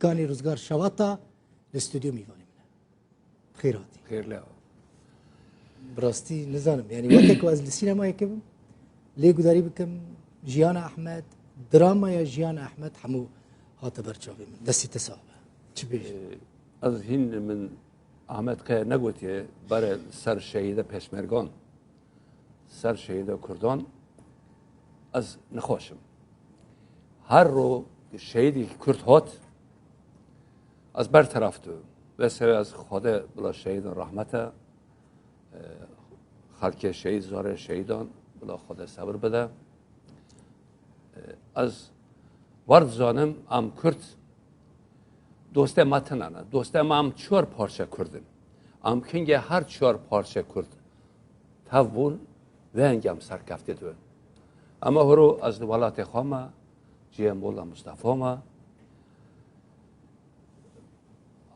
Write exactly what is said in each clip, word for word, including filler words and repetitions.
Ganî Ruzgar Şawata li stûdyo mîvanê min e. Xêr hatî. Xêr lê. Bi rastî nizanim. Yanî weke ku ez li sînemayê kevim, lê gudarî bikim, jiyana Ehmed, dramaya jiyana Ehmed hemû hate ber çavê min. Destî te sax be. Çi bêjim? Ee, ez hîn min Ahmet Kaya negotiye, bare ser şehîde Pêşmergan, ser şehîde Kurdan, ez nexweş im. Her ro şehîdekî Kurd hat, ez berteraf dibim. Wê serê ez Xwedê bila şehîdan rahmet e, e, xelkê şehîd, zarê şehîdan bila Xwedê sebir bide. E, ez wer dizanim em Kurd dostê me tune ne. Dostê me em çar parçe Kurd in. Em kingê her çar parçe Kurd tev bûn, vê hingê em serkeftî dibin. Ema horo ez li welatê xwe me, cihê Mola Mustafa me,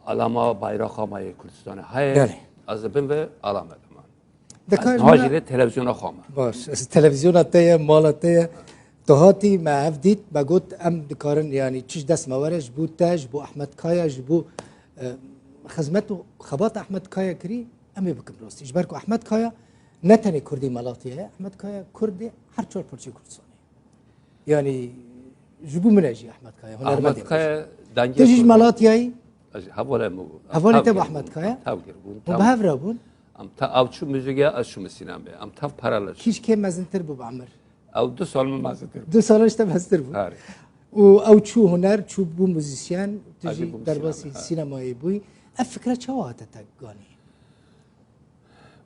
alama bayraxa me yê Kurdistanê heye. Belê. Ez li bin vê alamê de me. Dikar Ez niha jî lê televizyona xwe me. Baş, ez televizyona te ye, mala te ye. Tu hatî me hev dît, me got em dikarin, yanî çi ji dest me were, ji bo te, ji bo Ehmed Kaya, ji bo, e, xizmet û xebat Ehmed Kaya kirî, em ê bikin rastî. Ji ber ku Ehmed Kaya ne tenê Kurdê Malatya ye, Ehmed Kaya Kurdê her çar parçeyê Kurdistanê. Yanî ji bo min e jî Ehmed Kaya, hunermendê Ahmet me jî. Kaya dengê Tu jî ji Kurdan. Malatyayî? Ez jî hevalê min bû. Hevalê te bû Ahmet Kaya? Tev giribûn. Hûn bi hev re bûn? Em te ew çû muzîkê, ez çûme sînemê. Em tev paralel. Kî ji kê mezintir bû bi emir? Ew du sal min mezintir bû. Du sal ji te mezintir bû. Harî. Û ew çû huner, çû bû muzîsyen, tu jî derbasî sînemayê bûyî. Ev fikre çawa hate te ganî?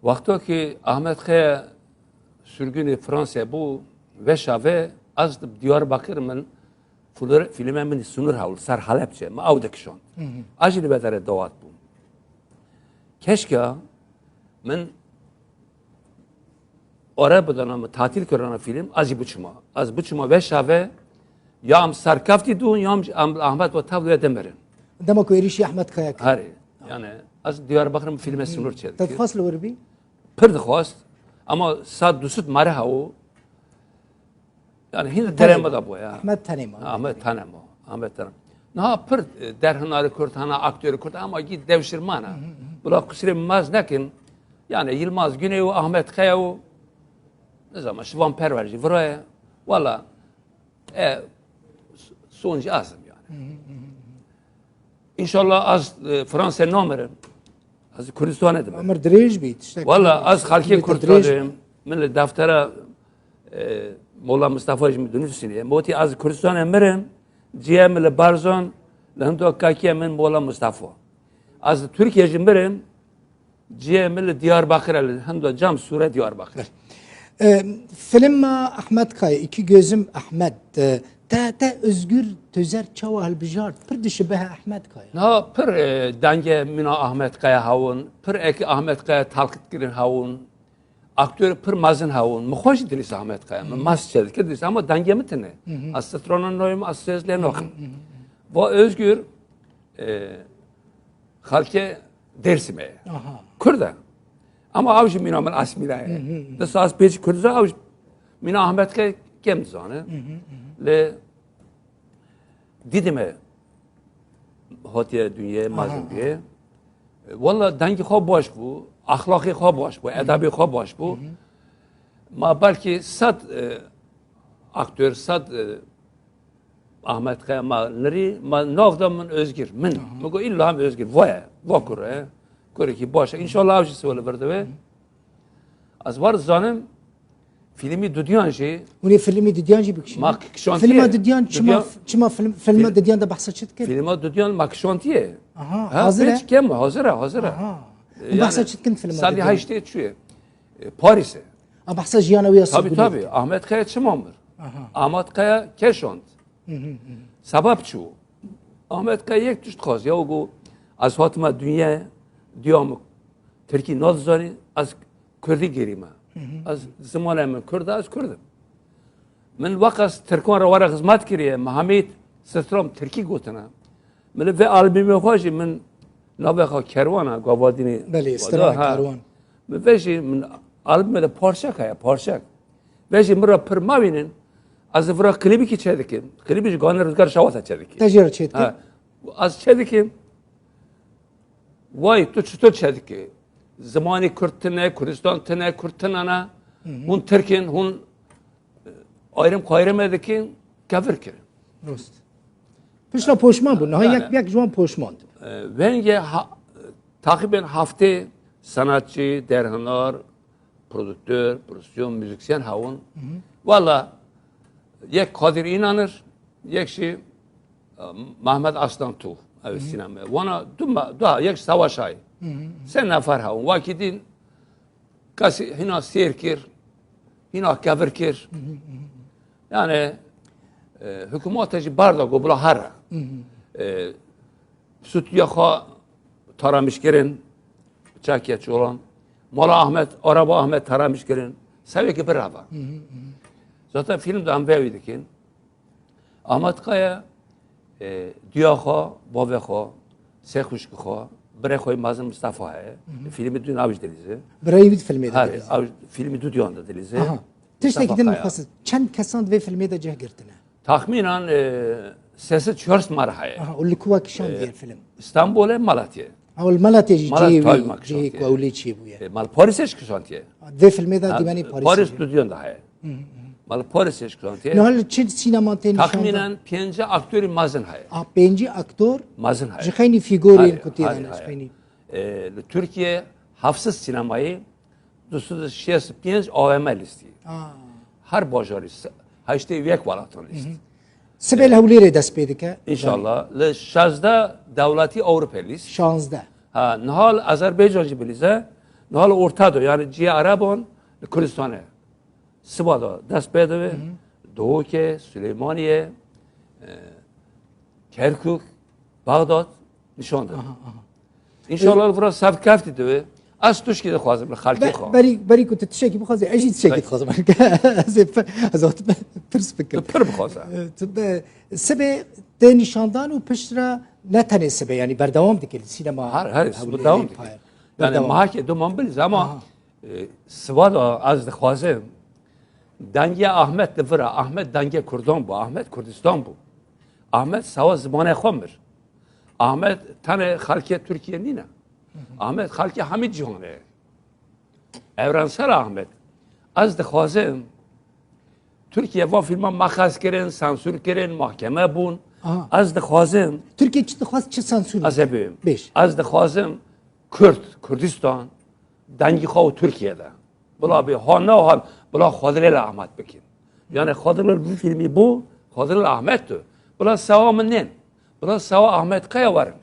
Wexto ki Ahmet Kaya sürgünê Fransa bû, veşa ve ez di Diyarbakir min flor-, filmê min Sunur Hewl, ser Halepçe, min ew dikişand. Hı hı. Ez jî li vê derê dawat bûm. Keşka min ore bidana, min tatil kirana film, ez jî biçima. Ez biçima veşa ve, ya em serkeftî dûn, ya em, em Ahmet ve tevlê dimirin. Dema ku êrîşî Ahmet Kaya kir. Herê. Yani ez Diyarbakir min filmê Sunur çêdikir. Te dixwast li wir bî? Pir dixwast. Ama saet du sed mare hewo. Yani hîn derê me de bû ya. Ahmet tenê ma. Ahmet tenê ma. Ahmet tenê. Niha pir, e, derhinarê Kurd hene, aktörê Kurd, ama gî devşirman e. Bila qusirê maz nekin. Yani Yilmaz Güney û Ahmet Kaya û, ne zaman, Şivan Perwer jî viraye. Wala, e, sonucu azim yani. Hı hı, hı hı. İnşallah az, e, Fransa namirim. Az Kürdistan'e de. Ömür dirêj bî, tiştek. Valla az xalkê Kurd dirêj bî. Min li deftera, e, Mola Mustafa jî min dinusîne. Motî az Kürdistan'e mirim, cihê min li Barzan, li hindo kakiye min Mola Mustafa. Az Türkiye jî mirim, cihê min li Diyarbakir e, li hindo cam sûre Diyarbakir. E, filma Ahmet Kaya, İki Gözüm Ahmet, e, te, te Özgür Tözer çawa hilbijart? Pir dişibehe Ahmet Kaya. Na, pir, e, dengê mîna Ahmet Kaya hawin, pir eki Ahmet Kaya talqit kirin hawin, aktör pir mezin hawin. Min xwe jî dilîst Ahmet Kaya. Min mast çêdikir dilîst ama dengê min tune. Hı hı. Ez strana noyim, ez söz lê naxim. Hı hı, hı hı. Va Özgür, e, xelkê Dêrsimê ye. Aha. Kurd e. Ama ew jî mîna min asmîle ye. Hı hı hı. Di saz pêç Kurd e, ew jî mîna Ahmet Kaya kêm dizane. Hı hı hı hı. Lê Didimê hatiye dinyayê, aha, mezin bûye. Walla dengê xwe baş bû, exlaqê xwe baş bû, hı hı, edebê xwe baş bû. Hı hı. Ma belkî sed, e, aktör, sed, e, Ahmet Kaya ma nirî, ma nav da min Özgür. Min. Aha. Min got, illa em Özgür. Vaye. Va kur e. Kurekî baş e. Înşallah ew jî siwe li vir dibe. Hı. Ez war zanim, filmî dudiyan jî. Hûn ê filmî dudiyan jî bikişînin? Ma kişantiye. Filma dudiyan çima, dudiyan, çima film, filma fil-, dudiyan de behsa çi dikin? Filma dudiyan ma kişantiye. Aha, ha, hazir e? Pêç kem, hazir e, hazir e. Aha. E, hûn behsa çi dikin filma dudiyan? Sedî heştê çûye. E, Paris e. A behsa jiyana wî ya sirgûnê dikin. Tabii, tabii. Ahmet Kaya çima mir? Aha. Ahmet Kaya keşand. Hı hı hı. Sebep çi bû? Ahmet Kaya yek tişt dixwast. Ya got, ez hatime dinyayê, diya min Tirkî nadizanî, ez Kurdî gerîme. Hı hı. Ez zimanê min Kurd e, ez Kurd im. Min weqas Tirkan re were xizmet kiriye, min hemî stran Tirkî gotine. Min li vê albûmê xwe jî min navê xwe Kerwan e, Gavadînî. Belê, Wada, strana ha. Kerwan. Min vê jî min albûmê de parçek heye, parçek. Vê jî min re pir mabînin, ez li vira klîbikî çêdikim. Klîbî jî Ganî Ruzgar Şawata çêdikî. Te jê re çêdikî? Ha. Ez çê dikim. Way, tu çito çê dikî? Zimanê Kurd tune, Kurdistan tune, Kurd tune ne. Hûn Tirk in, hûn, e, ayrım kayrım dikin, kevir kirin. Rast. Pişta poşman bû. Niha Yani- yek yek ji wan poşman dibû. E, vengê ha, taqîbên heftê sanatçı, derhinar, prodüktör, prodüksiyon, müzisyen hawin. Valla yek Kadir İnanır, yek jî, e, Mehmet Aslan Tu. Ev sînema. Wana du, ma- du, yek Savaş Ay. Sen nefer hawin. Wakî din kesî hîna sêr kir, hîna kevir kir. Yani, e, hikûmeta jî bar da ku bila here. E, Stûdyoya xwe taramiş kirin, çakiya çolan. Mala Ahmet, Araba Ahmet taramiş kirin. Sewê ki birava. Zaten film de em vê wî dikin. Ahmet Kaya, e, diya xwe, bavê xwe, sê xwişkî xwe, birê xwe mezin Mustafa heye. Filmî dû navî dilîze. Birayê wî filmê de Her, dilîze. Ev filmî dû diyan de dilîze. Aha. Tiştekî din min xwest, çend kesan di vê filmê de cih girtine? Taxmînan, e, sê sed çar sed mara heye. Aha, û li ku kişand vê film? Stenbolê, Malatya. Ha, û li Malatya jî Malat cihê wî, cihê ku ew lê çêbûye. E, mal Parisê jî kişantiye. Vê filmê de dîmenê Parisê. Paris stûdyon de heye. Mal Parisê jî kişantiye. Niha li çi sîneman tê nîşan da? Taxmînan pêncî aktorî mezin heye. Ah, pêncî aktor? Mezin heye. Ji xeynî fîgorên ku tê de ne, ji xeynî. E, li Tirkiye heft sed sînemayî du sed û şêst û pênc A V M lîstî. Aa. Her bajarî se- heştê û yek welatan lîst. Sibê li Hewlêrê dest pê dike. İnşallah. Li şazdeh dewletî Ewropê lîst. Şazdeh. Ha, niha li Azerbaycan jî bilîze, niha li Orta Doğu, yani cihê Ereban li Kurdistanê. Siba da dest pê dibe, Duhokê, Süleymaniye, e, Kerkûk, Baxdad, nîşan de. Aha, aha. Înşallah li vira sev keftî dibe. Ez tuşkî dixwazim li xelkê xwe. Berî, berî ku tu tiştekî bixwazî, ez jî tiştekî dixwazim. Ez ê pir, ez ê pirs bikim. Tu pir bixwaze. E, tu be, sibê tê nîşandan û piştre ne tenê sibê, yanî berdewam dike li sînema. Her, her, berdewam dike. Yani mahakê duman biliz ama, e, siba da ez dixwazim. Dengê Ahmet li vira. Ahmet dengê Kurdan bû. Ahmet Kurdistan bû. Ahmet sewa zimanê xwe mir. Ahmet tenê xelkê Tirkiye nîne. Ahmet xelkê hemî cîhanê. Evrensel Ahmet. Ez dixwazim Tirkiye van filman meqez kirin, sansûr kirin, mahkeme bûn. Aha. Ez dixwazim Tirkiye çi dixwaz, çi sansûr? Ez ê bibim. Bêj. Ez dixwazim Kurd, Kurdistan, dengî xwe û Tirkiye de. Bila bê han ne han, bila Xwedilê li Ahmet bikin. Yani Xwedilê vî filmî bû, Xwedilê Ahmet tu. Bila sewa min nên. Bila sewa Ahmet Kaya werin.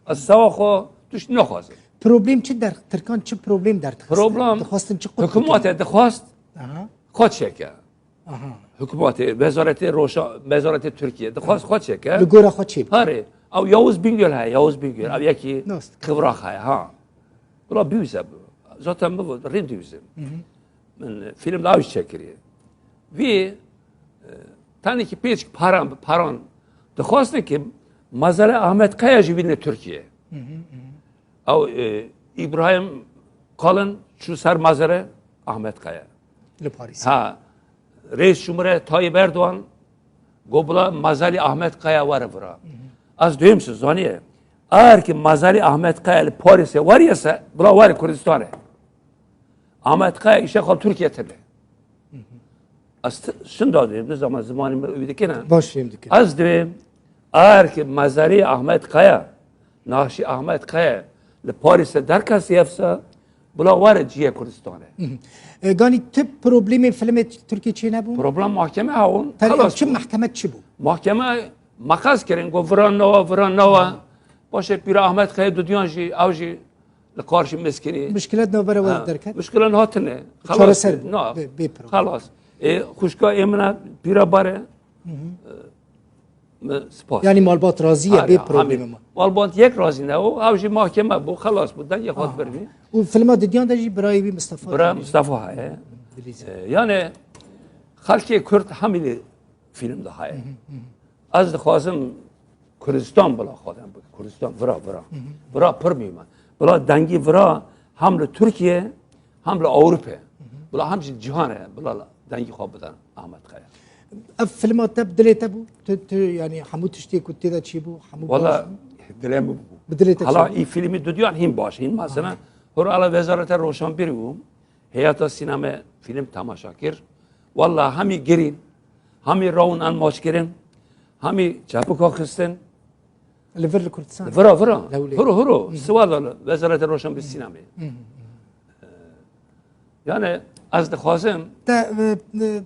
Ez sewa xwe tişt naxwazim. Problem çi der, Tirkan çi problem derdixistin? Problem dixwastin çi qut bikin? Hikûmetê dixwast Aha. Xwe çêke. Aha. Hikûmetê, wezaretê roşa, wezaretê Tirkiye. Dixwast xwe çêke. Li gora xwe çê bike. Harê. Ew Yavuz Bingöl heye, Yavuz Bingöl. Ew yekî Rast. Kıvrak heye, ha. Bila biwîze. Zaten min got, rîn diwîzim. Min film de ew jî çêkiriye. Vî, e, tenekî pêçik paran, paran dixwastin ki mezarê Ahmet Kaya jî bîne Tirkiye. Ew, e, Îbrahîm Kalin çû ser mezarê Ahmet Kaya. Li Parîs. Ha, Reis Cumhurê Tayyip Erdoğan got bila mezarê Ahmet Kaya were vira. Ez duyum siz zaniye. Eğer ki mezarê Ahmet Kaya li Parisê weriye se, bila were Kurdistanê. Ahmet Kaya îşe xwe Tirkiye tine. Ez t- şinda duyum, ne zaman zimanî me wî dikine. Baş fêm dike. Ez duyum, eğer ki mezarê Ahmet Kaya, naxşî Ahmet Kaya li Parisê derkesiye se, bila were cihê Kurdistanê. E, ganî tu problemê filmê Tirkî çê nebûn? Problem mahkeme hawin. Tabii, xelas çi bû. Mahkeme çi bû? Mahkeme meqez kirin, got vira nawa, vira nawa. Başê pîra Ahmet Kaya dudiyan jî, ew jî li qarşî miskinî. Muşkilet navbera we derket? Muşkilet hatine. Çareser bû. Bê, bê problem. Xelas. E, xwişka ê min e, pîra bare. Hı hı. E, Spas. Yani malbat razî ye, bê probleme ma. Malbat yek razî ne o, ew jî mahkeme bû, xelas bû, dengê xwe birî. Û filma didiyan de jî birayê wî Mustafa. Bira Mustafa heye. Dilîze. E, yani xelkê Kurd hemî li film de heye. Ez dixwazim Kurdistan bila xwedem bike. Kurdistan vira, vira. Vira pir mîme. Bila dengî vira hem li Tirkiye, hem li Ewrope. Bila hem jî cîhanê, bila dengî xwe bidin Ahmet Kaya. Ev filma te bi dilê te bû? Tu, tu, yanî hemû tiştê ku tê de çêbû, hemû Wala baş bû? Dilê min bû. Bi dilê te Hala çêbû? Î filmî dudiyan hîn baş, hîn mesela. Aha. Hûr ala Wezareta Roşanbîrî bûm. Heyata sîneme film temaşa kir. Wala hemî girîn, hemî rawin an maç kirin, hemî çapika xistin. Li vir li Kurdistan? Vira, vira. Lewlê. Huro, huro. Hı hı. Siwa da li Wezareta Roşanbîrî sîneme. Hı hı. Yani ez dixwazim Te, e, e,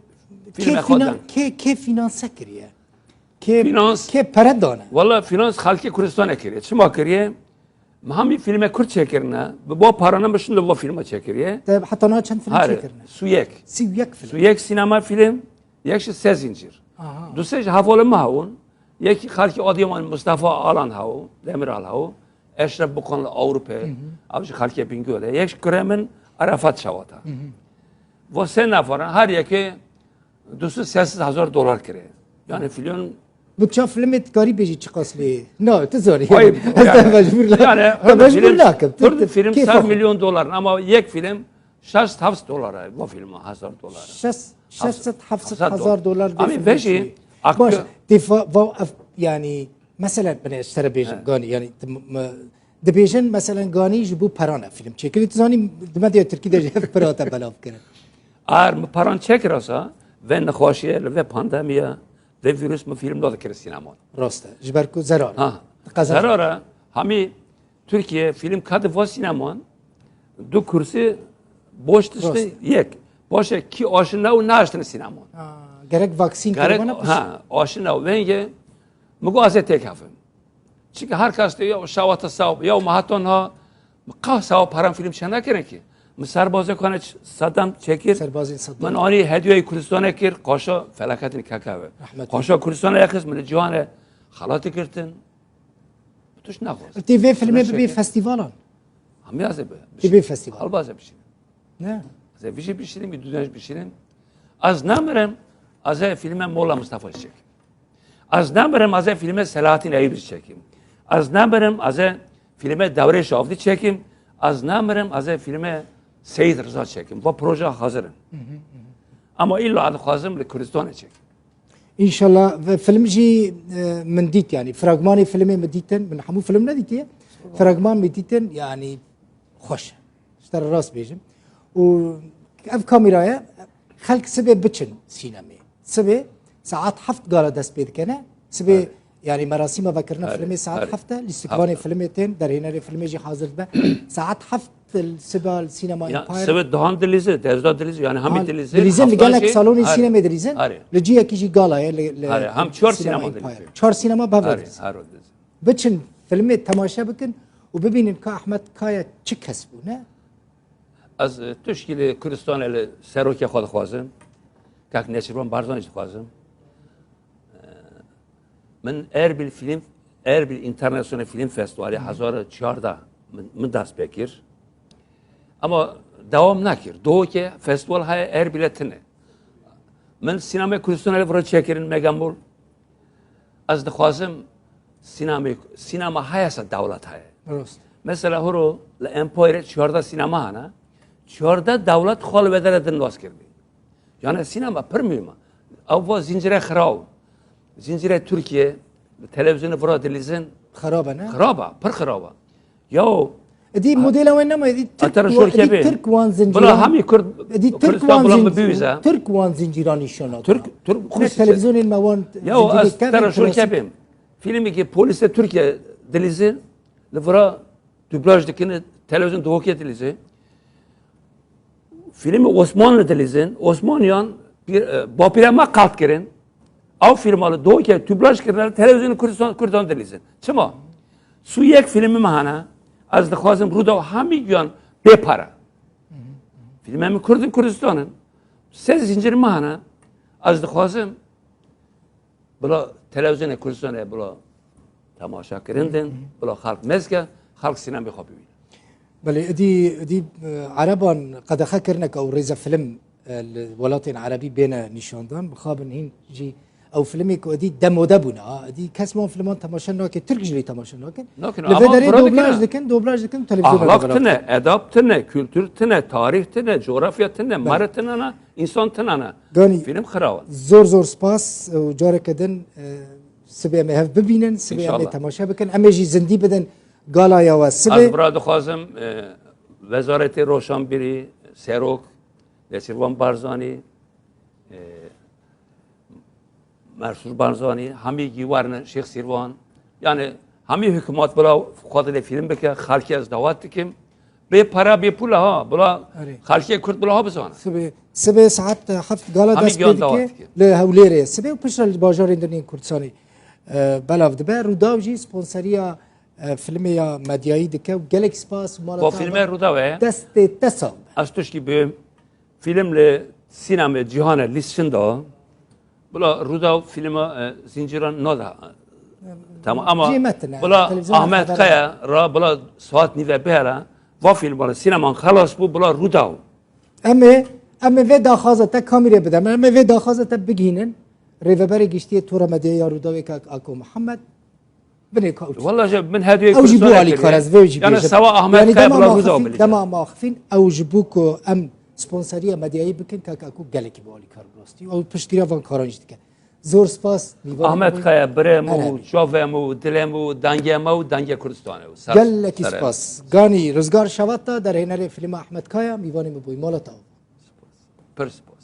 kê Filme xwe finan-, dan. kê, kê finanse kiriye? Kê, Finans kê pere dane? Wala finans xelkê Kurdistanê kiriye. Çima kiriye? Me hemî filme Kurd çêkirine. Bi bo parane me şin li bo filme çêkiriye. Te heta niha çend film Her çêkirine? Sûyek. Sî û yek film. Sûyek sînema film, yek ji se zincîr. Aha. Du sê ji hevalê me hewin. Yekî xelkê Adıyaman Mustafa Alan hew, Demiral hew. Eşref Bukan li Ewropê, Hı hı. ev ji xelkê Bingölê. Yek ji kurê min Arafat Şawata. Hı hı. Vo sê neferin, her yekê du sed sê sed hezar dolar kire. Yani filyon Bu çav filmê dikarî bêjî çiqas lê? Na, tu zanî. Ay, Ez te yani, mecbur la-, yani, te hurdu mecbur film, nakim. Tu, hurdu tu film kêfa sed xwe. milyon dolar ama yek film şeş heft dolar e, bu filma hezar dolar. Şeş, şeş sed, heft sed hezar dolar. Hezar dolar. Amî vejî, Baş, têfa, va, ev, yani, mesela, ben ez te re bêjim, He. ganî, yani, tu m-, m-, dibêjin, mesela, ganî ji bo peran e film çêkirî. Tu zanî, di medya Tirkî de jî ev pira te belav kirin. Ar mi paran çekirasa, ve nexweşiye, li ve pandemiya, ve vîrus mi film nadikirin sîneman. Rast e. Ji ber ku zerar e. Ha. Qezan. Zerar e. Hamî Tirkiye film kadi va sîneman, du kursî boş diştê Rast e. yek. Baş e, kî aşina û naştine sîneman. Ha, gerek vaksîn Gerek, kiribana piş- ha, aşina û venge, mi got ez ê têkevim. Çike her kes diye ya şawata saw, ya mahaton ha, qah saw paran film çenda kirin ki. Mi serbazê kane ç-, Saddam çekir. Serbazên Saddam. Min anî hediyayê Kurdistanê kir, qaşa felaketini kekeve. Rahmet Qaşa Kurdistanê ya kız min cihane xalati kirtin. Tuş naxoz. Tê vê filmê Tuş bibê çekir. festivalan. Hamiyaze be. Tê bê festival. Albaze bişin. Ne? Ez ê vijî bişînim, bir düzenç bişînim. Ez namirim, ez ê filme Molla Mustafa çekim. Ez namirim, ez ê filme Selahattin Eyyubi çekim. Ez namirim, ez ê filme Dewrê Şavdî çekim. Ez namirim, ez ê filme Seyit Rıza çekim. Va proje hazir in. Hı hı, hı hı. Ama illa ez dixwazim li Kurdistanê çekim. Înşallah. Ve film jî, e, min dît, yani fragmanê filmê min dîtin, min hemû film nedîtiye. Fragman min dîtin, yani xweş e. Ji te re rast bêjim. Û ev kamîraya xelk sibê biçin sînemê. Sibê saet heft gala dest pê dikene. Sibê, Erê. yani merasîma vekirina Erê, filmê saet erê. heft e. Lîstikvanê Heft e. filmê tên, derhênerê filmê jî hazir dibe. Saet heft siba li sînema Ya, Empire. Sibê dihan dilîze, dezda dilîze, yani hemî Ha, dilîze, dilîze, li hafta gelek jî, salonê erê, sînemê dilîze. erê. Li ciyekî jî gala ye, li, li Erê, hem çar sînema sînema Empire. dilîze. Çar sînema beva Erê, dilîze. her o dilîze. Biçin filmê temaşe bikin û bibînin ka Ahmet Kaya çi kes bû, ne? Ez, e, tişkî li Kurdistanê li serokê xwe dixwazim. Kak Neçirvan Barzanî dixwazim. E, min Erbil Film, Erbil International Film Festivalê Hı hı. hezar û çardeh min, min dest pê kir. Ama dewam nekir. Doke festival heye Erbilê tine. Min sînemê Kurdistanê li vir çêkirin Megamol. Ez dixwazim sînamê-, sînema heye se dewlet heye. Rast. Mesela huro li Empire çardeh sînema hene. Çardeh dewlet xwe li vedere din nas kirbî. Yani sînema pir muhîm e. Ew va zincire xiraw. Zincire Tirkiye, li televizyonê vira dilîzin. Xirab e, ne? Xirab e, pir xirab e. Yaw, Edî modela wê nema, edî Tirk Atara wa-, şor edî kebê. Tirk wan zincîran. Bila hemî Kurd, Edî Tirk Kurdistan wan bila zincî-, min biwîze. Tirk wan zincîran nîşana Tirk, da. Tirk Ne Kurdistan. televizyonên me wan Ya zincîrê ez kevin tera şor klasîk. kebêm. Filmekî polîsê Tirkiye dilîzin, li vira dublaj dikin, televîzyon dihokê dilîzin. Filmê Osmanlı dilîzin, Osmanyan pîr-, e, bapîra me qat kirin. Ew filma li doke dublaj kirine, li televîzyonê Kurdistan, Kurdan dilîzin. Çima? Sûyek filmê me hene, ez dixwazim Rûdaw hemî giyan bê pere. Filmê min Kurd in, Kurdistan in. Sê zincir me hene, ez dixwazim bila televîzyonê Kurdistanê bila temaşa kirin din, Hı hı. bila xelk mezge, xelk sînemê xwe bibîne. Belê, idî, idî, e, Ereban qedexe kirine ku ew rêze film, e, li welatên Erebî bêne nîşandan, mixabin hîn jî ew filmê ku idî demode bûne, ha, idî kes wan filman temaşe nake, Tirk jî lê temaşe nakin. Nakin, Li ama vê derê vira doblaj dikine. dikin, doblaj dikin, televîzyona Ahlak de tine, edab tine, kültür tine, tarih tine, coğrafya tine, Belê. mere tine na, Însan tune ne. Ganî Fîlm xiraw e. Zor zor spas û careke din e, sibê em ê hev bibînin, sibê em ê Înşallah. Temaşe bikin. Em ê jî zindî bidin galaya we Ez sibê. bira dixwazim e, Wezaretê Roşanbîrî, Serok, Nesîrvan Barzanî, e, Mersûr Barzanî, hemî gî werine Şêx Sîrvan. Yani hemî hikûmat bila xwe dilê fîlm bike, xelkê ez dawet dikim. Bê pere, bê pûle ha, bila Erê. Xelkê Kurd bila ha bizane. Sibê, sibê saet heft gala Hemî dest pê giyan dawet dike dike. li Hewlêrê. Sibê û piştre li bajarên din yên Kurdistanê e, belav dibe. Rûdaw jî sponseriya e, filmê ya medyayî dike û gelek spas û mala Bo te filme ava. Rûdaw e. Destê te sax be. Ez tişkî bim. Fîlm li sînemê cîhanê lîstin da. Bila Rûdaw fîlma e, zincîran nada. Tamam ama Cî me tine, bila televîzyona Ahmet xeber Kaya ra bila saet nîve bihera. Va fîlma li sîneman xelas bû bila Rûdaw. Em ê, em ê vê daxwaza te kamîrê bidem. Em ê vê daxwaza te bigihînin. Rêveberê Giştî yê Tora Medyayê ya Rûdawê kak Ako Mihemed. Binê ka Walla ji min hediyê Ew jî bû Kurdistanê alîkar kirê. ez vê jî Yani bêjim. Sewa Ahmet Yani Kaya dema bila Rûdaw maxifîn, bilî. Dema maxifîn ew ji bo ku em sponseriya medyayî bikin kak Ako gelekî bû alîkar bi rastî. Ew piştgiriya van karan jî dike. Zor spas. Mîvanê Ahmet bûyî. Kaya birê me Merhaba. û çavê me û dilê me û dengê me û dengê Kurdistanê û ser Gelekî serê. Spas. Ganî Rizgar Şevat da derhênerê filma Ahmet Kaya mîvanê me bûyî. Mala te ava. Pir spas.